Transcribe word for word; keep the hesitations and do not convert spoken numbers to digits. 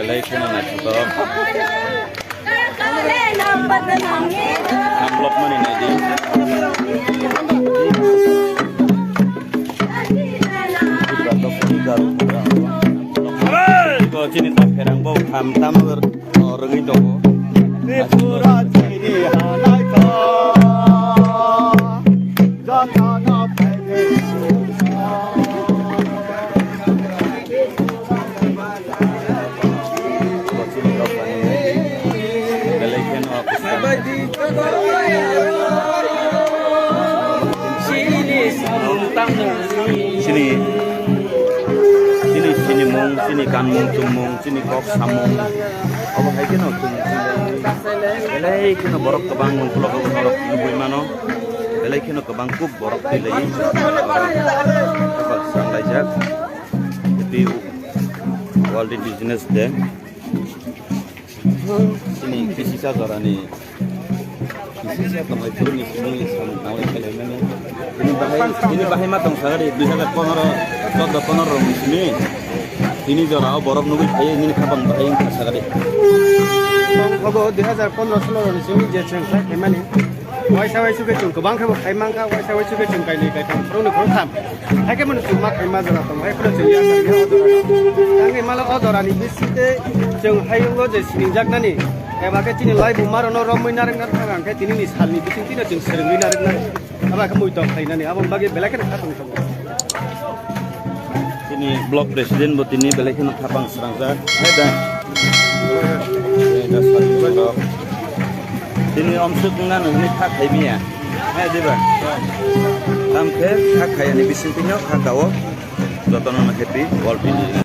Belai kheno naithotok. Hamlokmani naidi. Iko chini tongpherang bo ham tamo rwgwi tongo. Tripura chini hanaikha jotono phaidi. Chini, chini sinimung, chini kanmung chumung, chini kok samung, obo hai kheno chumung chumung. Belai kheno borok kwbang ukulok ukulok nugui mano. Belai kheno kwbang kuk borok twi lai. Oro kapak swrang laijak. Happy World Indigenous Day. Chini kisisa jorani kisisa tonglai phuruni simi samung tanglai khailai mani. Bini bahai, bini bahai ma tong sagadi dui hazar pondro, chordo pondro rok ni simi. Tini jora o borok nugui phai nini khapang bahai wngkha sagadi. Obo dui hazar pondro solo rok ni simi je chwng khlai khaimani. Waisa waisu khe chwng kwbang khe bo khai mankha, waisa waisu khe chwng kainwi kaitham, khoroknwi khoroktham. Hai khe bono chwng ma khai ma jora tongo, hai phano chwng ya kha o jora. Tangwi mala o jora ni bisingtwi chwng hayungo je sinijak nani, eba khe chini laibuma rokno romwi narwk narwk thang khe tini ni sal ni bisingtwi no chwng swrwngwi narwk nani. Aba khe muitok khainani, aboni bagwi belai kheno kha tong tongo. Tini block president bo tini belai kheno khapang srangjak. Hai da. Hai da, sorry, sorry. Tini omsuk wngna nungni kha khai miya. Hai diba? Tam khe kha khai ani bising tini kha kao. Jotono no happy World Peace Day.